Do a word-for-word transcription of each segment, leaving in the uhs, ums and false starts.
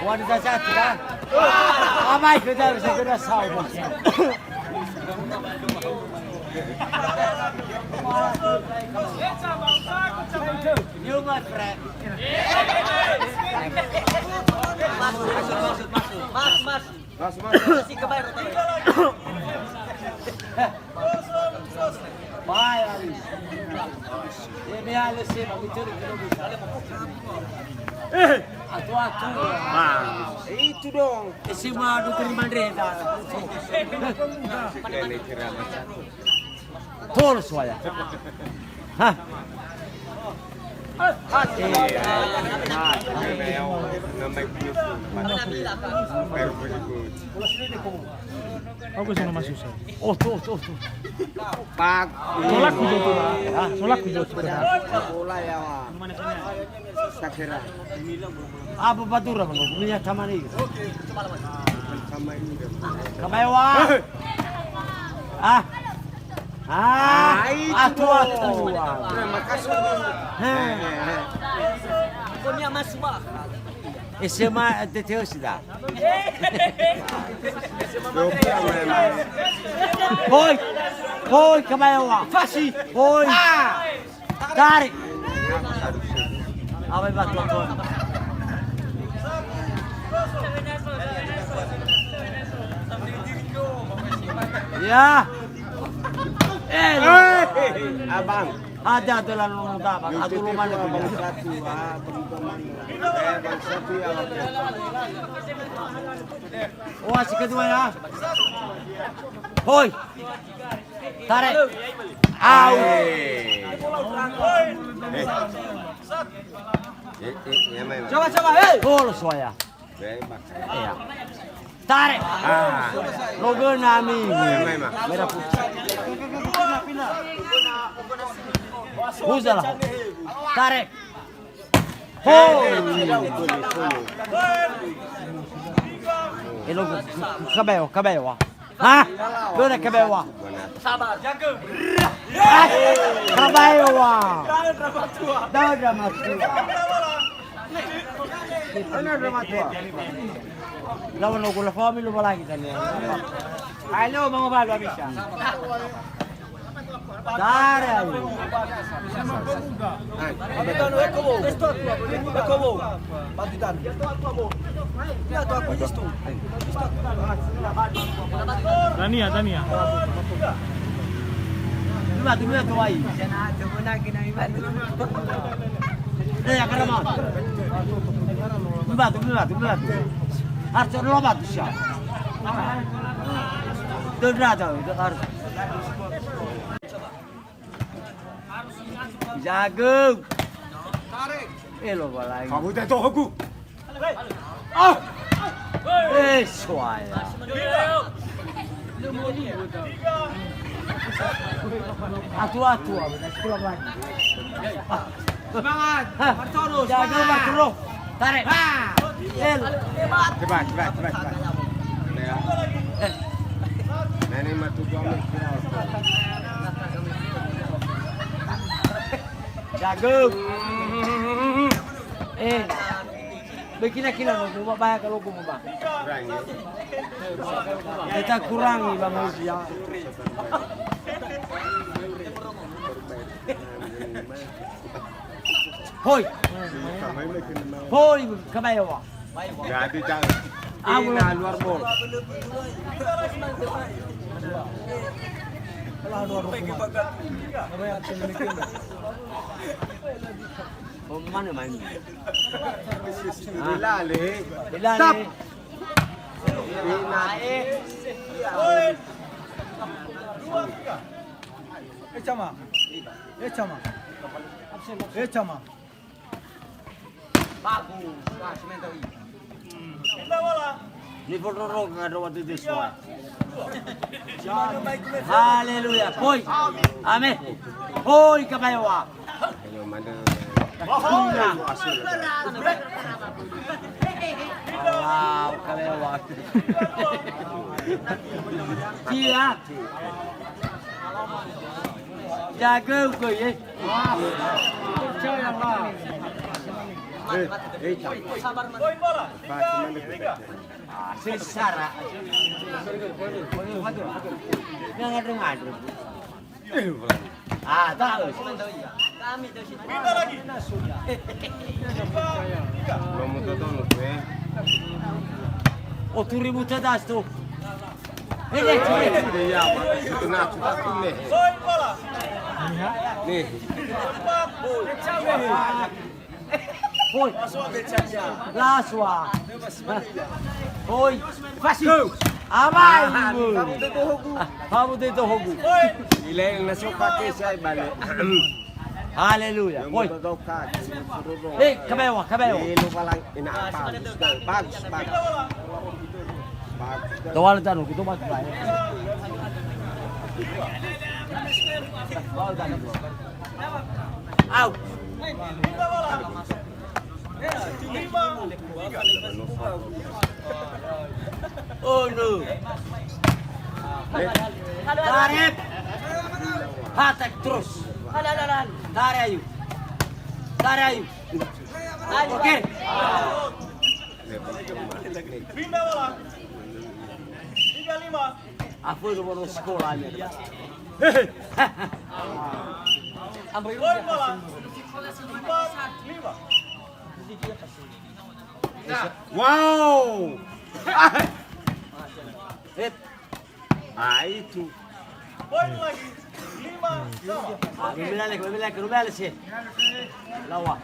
Wanita cantik, kan? Amai ke jauh, saya kena salah. You, my friend. Mas, mas, mas. Mas, mas. Mas, mas. Si kebayar. Bayar. Ini halus sih, Pak. Itu dulu. Eh, atu-atu. Nah, itu dong. Isi madu terima dreda. Tolo soya. Hah? Aku sih nama susah. Oh, tuh, tuh, tuh. Pak. Tolak ku jatuh, Pak. Hah? Tolak ku jatuh, Pak. Bola ya, Pak. Sakira. Apa batura, Pak? Punya sama nih. Sama ini. Sama ya, Pak. Ah. Ah, itu atu, atu. Nah, makasih. Heh. Pokoknya masuk, Pak. S M A T T O sudah. Hoi. Hoi, kamaewa. Fasi. Hoi. Ah. Tarik. Apa batu, batu? Ya. Eh, Abang. Ada, ada lalu nonton, Bang. Aku rumah lagi. Bang satu, ah, teman-teman. Eh, bang satu ya. Oh, asik kedua ya. Hoi. Tarik. Au. Eh. Eh, eh, ya, main. Coba, coba, hei. Gol soya. Iya. Tarik. Ah. Logena ami. Merah putih. Huzalah. Tarik. Ho. Elo, kabayo, kabayo. Ha? Lona kabayo. Sabar, jaga. Ah, kabayo. Dada matua. Ana dramatua. Lawan lo gula fami lo balagi tadi. Ayo, mau balu bisa. Dare ayo. Dania, Dania. Dua, dua, dua, ai. Eh, ya, karama. Dua, dua, dua, dua. Harus dua batu, siap. Dua, dua, dua, harus. Jago. Elo balai. Kamu tak tahu aku. Ah. Eh, soal. Atu-atu, sekolah lagi. Semangat. Hah? Martono, jago, semangat. Martono. Tarik. Ha. El. Cepat, cepat, cepat, cepat. Ya. Eh. Nah, ini mah tujuan kira. Jago. Eh. Begini kira lo, coba bayar kalau gua, Bang. Kita kurangi, Bang, usia. Hoi. Hoi, kabayo wa. Jadi, Cak. Ina luar bol. Oh, mana main? Bilal, eh. Bilal, eh. Ina. Eh, Cama. Eh, Cama. Eh, Cama. Bagus. Nah, semen tadi. Ini foto roh ada waktu itu semua. Haleluya. Poi. Amin. Poi, kabayo wa. Ayo, mana? Wow, kabayo wa. Cia. Jago ko ye. Percaya lah. Sabar, mate, mate. Sabar, mate. Sengsara. Jangan dengar. Ah, tahu. Kami tahu sih. Nomo totono tu, eh. Oh, tu ribu cerdas tu. Eh, eh, eh. Iya, Pak. Itu nak aku tak nih. Nih. Hoi. Lasua. Hoi. Fasi. Amai. Ah, kamu tu hogu. Ah, kamu tu hogu. Ile na soka ke saya balik. Haleluya. Hoi. Eh, kabewa, kabewa. Ini bagus, bagus. Bagus. Tawala tanu, kita bagus lah, ya. Tawala tanu. Au. Oh, no. Tarep. Hatak terus. Tare ayu. Tare ayu. Oke. Pindah bola. Tiga lima. Apa itu baru sekolah ini? Gol bola. Empat lima. Wow. Eh. Ah, itu. Poin lagi. Lima sama. Ah, Rumelek, Rumelek, Rumelek sih. Lawa.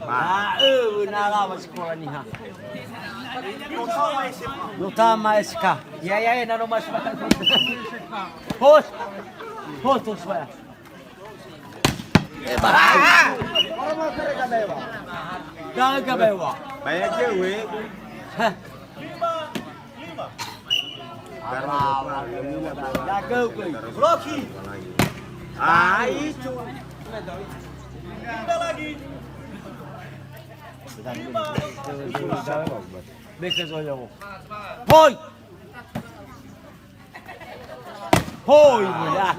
Ah, eh, benar lawa sekolah ni, ha. Notama S K. Ya, ya, ya, nano mas. Hos. Hos, hos, ya. Eh, bah. Gagal, Pak. Banyak cewek. Hah. Gagal, Pak. Rocky. Ah, itu. Kita lagi. Beke soyo. Hoi. Hoi, mulia.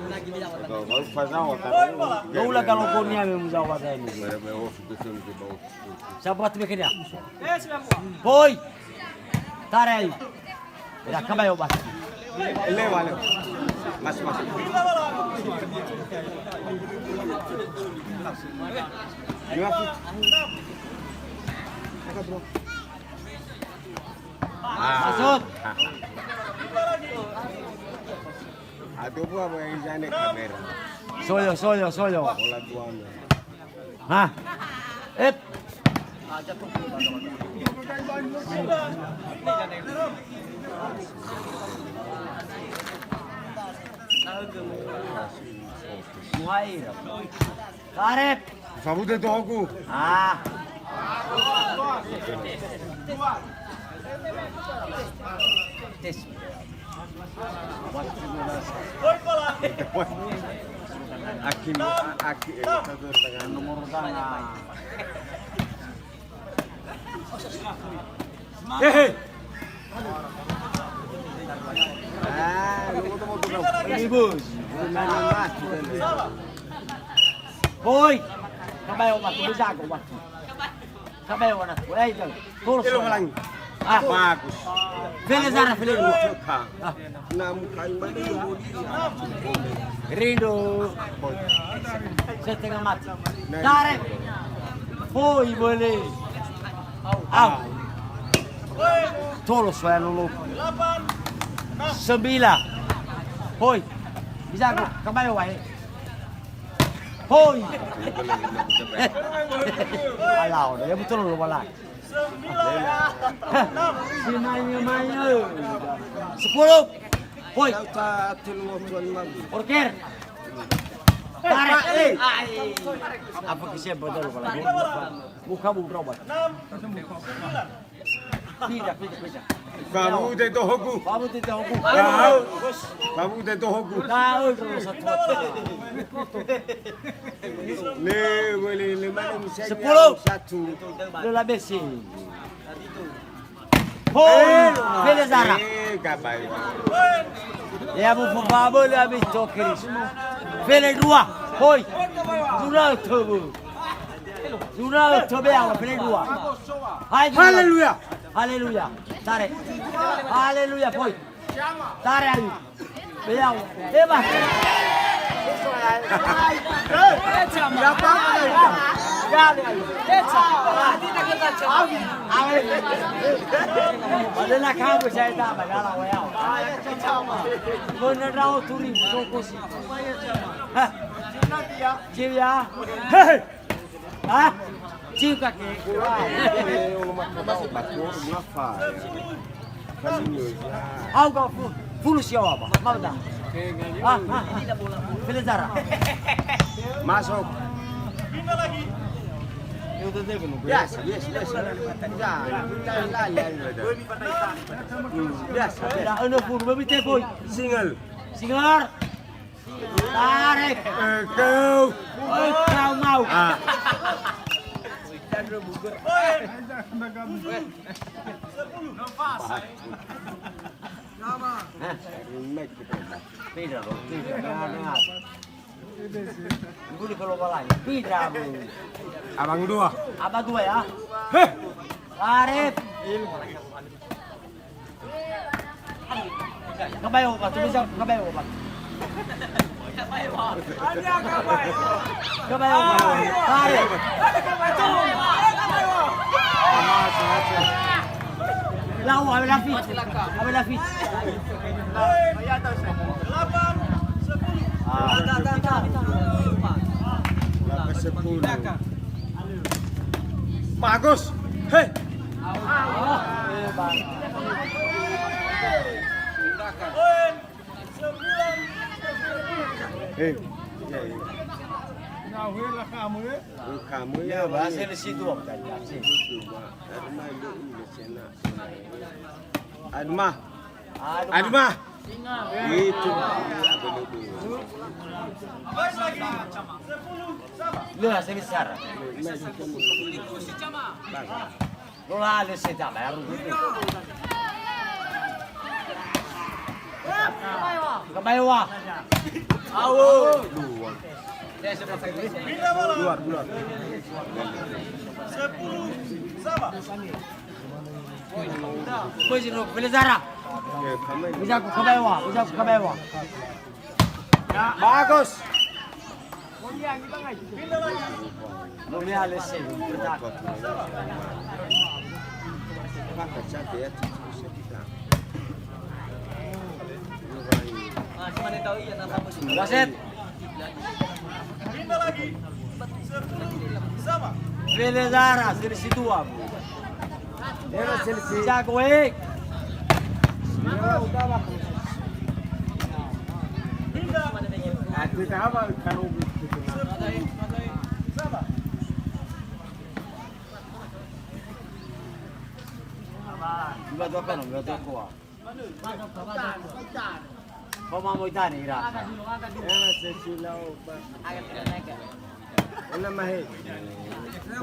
Doula kalau konia me muzawa saya ni. Sabat me kenia. Hoi. Tarai. Ya, kambayo basi. Lewa, lewa. Mas, mas. Lewa, fit. Masuk. Aduh, buah, buah, ini jane kamera. Soyo, soyo, soyo. Bola tuan. Hah? Ep. Muhair. Karep. Sabute tohoku. Ah. Tes. Aki, aki, eh, nomor tangan. Hehe. Ah, ini bos. Hoi. Kabayo waktu, bisa aku waktu. Kabayo waktu. Eh, itu. Terus. Elo malang. Ah, bagus. Fele Zara, fele. Ah. Enam kali mandi. Rindu. Setengah mati. Tarik. Hoi, boleh. Au. Tolo soya lolo. Sembilan. Hoi. Bisa aku. Kabayo wae. Hoi. Alau, ya betul lo wala. Sembilan. Hah, si main-main. Sepuluh. Hoi. Orker. Tarik. Ai. Apa kesian betul kalau muka muka obat. Enam. Sembilan. Pindah, pindah, pindah. Kamu te tohoku. Kamu te tohoku. Tahu. Kamu te tohoku. Tahu terus satu. Le, boleh lima enam saya. Sepuluh. Satu. Dua belas. Hoi, fele Zara. Eh, kabai. Ya, bu fu babo le abi tokris. Fele dua. Hoi. Zura töbö. Zura töbö ya, pele dua. Hai, zura. Haleluya. Haleluya. Tare. Haleluya, hoi. Tare ayu. Beliau. Hebat. Ada nak kamu saya tak masalah, wayau. Bener dah, oh, turi, so kosi. Hah? Ciu ya. Hei. Ha? Ciu kake. Au gau fu-, fulu siawa, Pak. Mau tak? Ah, ah. Felezara. Masuk. Biasa, biasa, biasa. Biasa, biasa. Biasa, biasa. Single. Single. Tarik. Eh, kau. Oh, kau mau. Ah. Hah? Beda, Bro. Beda. Dengar, dengar. Ibu di kalau balai. Beda, Bro. Abang dua. Abang dua, ya? Heh. Tarik. Kabayo, Pak. Tuh bisa kabayo, Pak. Kabayo, Pak. Tarik. Lau, Abel Hafiz. Abel Hafiz. Ah. Delapan sepuluh. Bagus. Hei. Hei. Kamu ya. Ya, bahasa di situ, Om. Adma. Adma. Itu. Lu hasil besar. Lola le se ta baru. Kabayo wa. Awo. Luar, luar. Sepuluh sama. Boy, sino, Felezara. Bisa aku kabayo wa, bisa aku kabayo wa. Bagus. Nomea lese. Wasit. Felezara, selisih dua, Bu. Jago, eh. Dua dua kan, dua dua kuah. Kau mau mau tani, Ira? Ona mahe.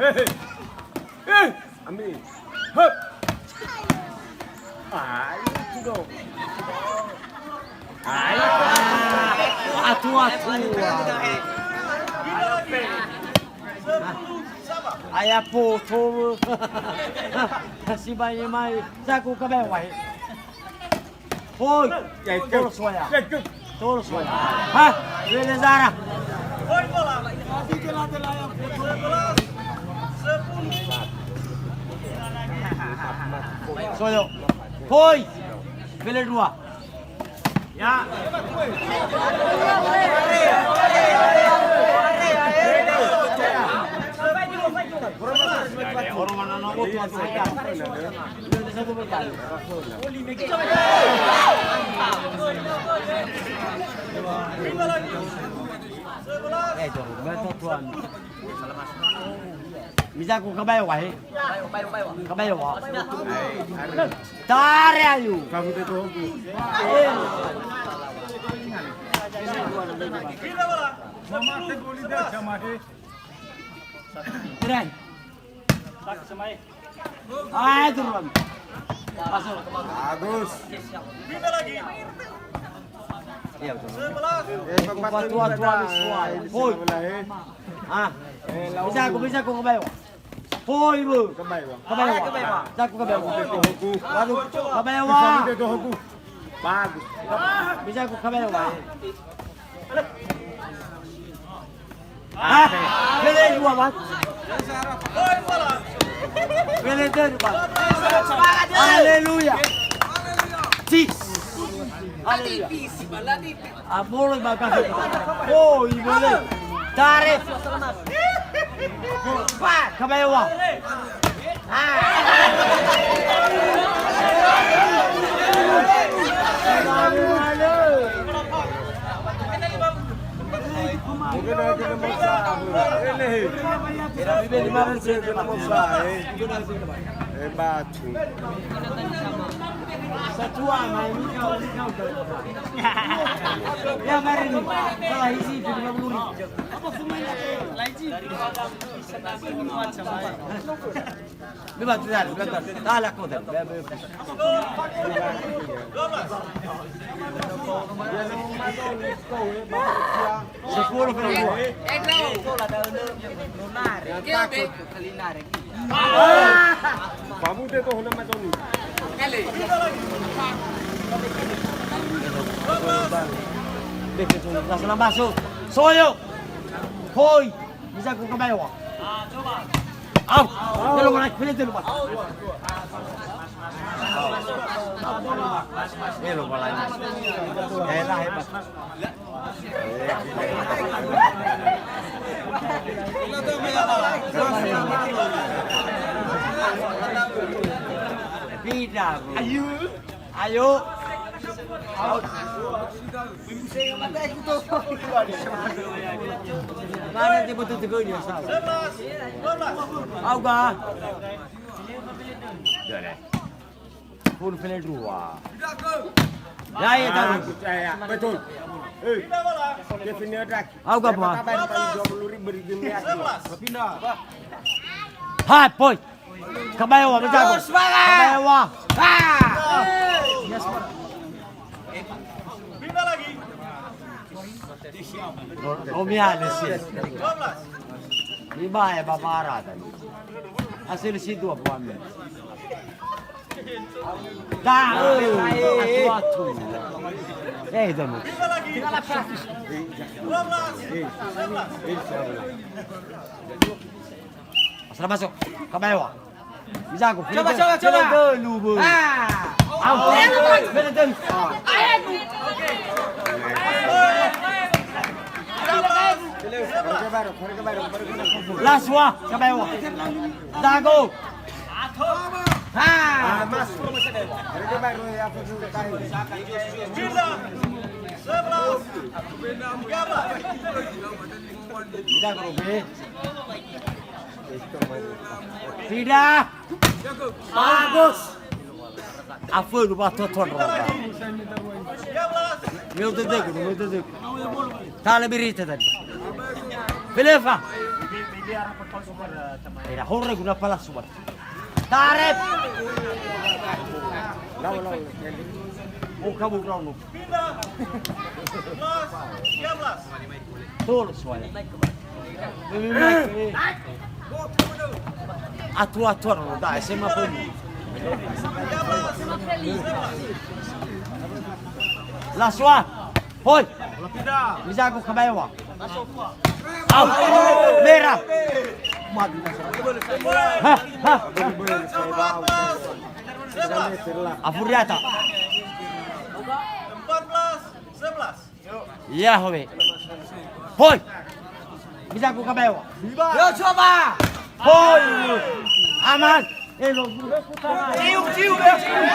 Hei, hei. Eh, Ami. Hup. Ah, itu dong. Ah, itu. Atu, atu. Aya poto. Si mai mai. Saku kabe wahi. Hoi. Tolo soya. Tolo soya. Ha? Felezara. Soyo. Hoi. Fele dua. Ya. Eh, joro, betul tuan. Mizaku kabayo wahe. Kabayo wa. Tare ayu. Kamu te tohoku. Mama te goli dia jamahe. Trai. Ayo turun. Masuk. Bagus. Pindah lagi. Fatua-tua ni soal. Hoi. Ah. Bisa aku, bisa aku, Kabaewa. Hoi, Bu. Kabaewa. Kabaewa. Bisa aku, Kabaewa. Waduh, Kabaewa. Bagus. Bisa aku, Kabaewa. Ah, pele dua, Bang. Pele dua, Bang. Haleluya. Tis. Haleluya. Ah, boleh, Bang. Oh, boleh. Tarik. Kabaewa. Ya, mari ni. Salah isi, tujuh puluh ribu. Apa semua ini? Lagi. Lima belas, lima belas. Tala kota. Sepuluh kali dua. Pamude toh nama Tony. Langsung masuk. Soyo. Hoi. Bisa ku Kabaewa. Au. Telu mana? Pilih telu mana? Telu mana? Eh, lah, hebat. Beda, bro. Ayo. Ayo. Mana dia betul-betul ni asal? Au ga. Pun final dua. Ya, ya, tahu. Ya, ya, betul. Eh, dia final lagi. Au ga, Pak? Dua puluh ribu beri game ya. Pindah. Hai, boy. Kabaewa, betul. Terus, semangat. Kabaewa. Ah. Ro-, Romiane sih. Lima ya, Bapak Ara tadi. Hasil situ apa ambil? Dah, eh, atu, atu. Eh, itu, Bu. Asal masuk. Kabaewa. Bisa aku. Coba, coba, coba. Dulu, Bu. Ah. Au. Betul. Laswa, Kabaewa. Dago. Ha. Dago, Be. Tidak. Bagus. Afönu ba toton roba. Meu teteku, meu teteku. Tale berita tadi. Belefa. Era hore guna pala subat. Tarep. Lawan, lawan. Oh, kamu rono. Tol suara. Atu-atu aro da S M A pun. Laswa. Hoi. Bisa aku Kabaewa. Au. Merah. Ha, ha. Afuriata. Empat belas sebelas. Ya, hoi. Hoi. Bisa aku Kabaewa. Yo, coba. Hoi. Aman. Eh, lo. Cium, cium, ya, cium.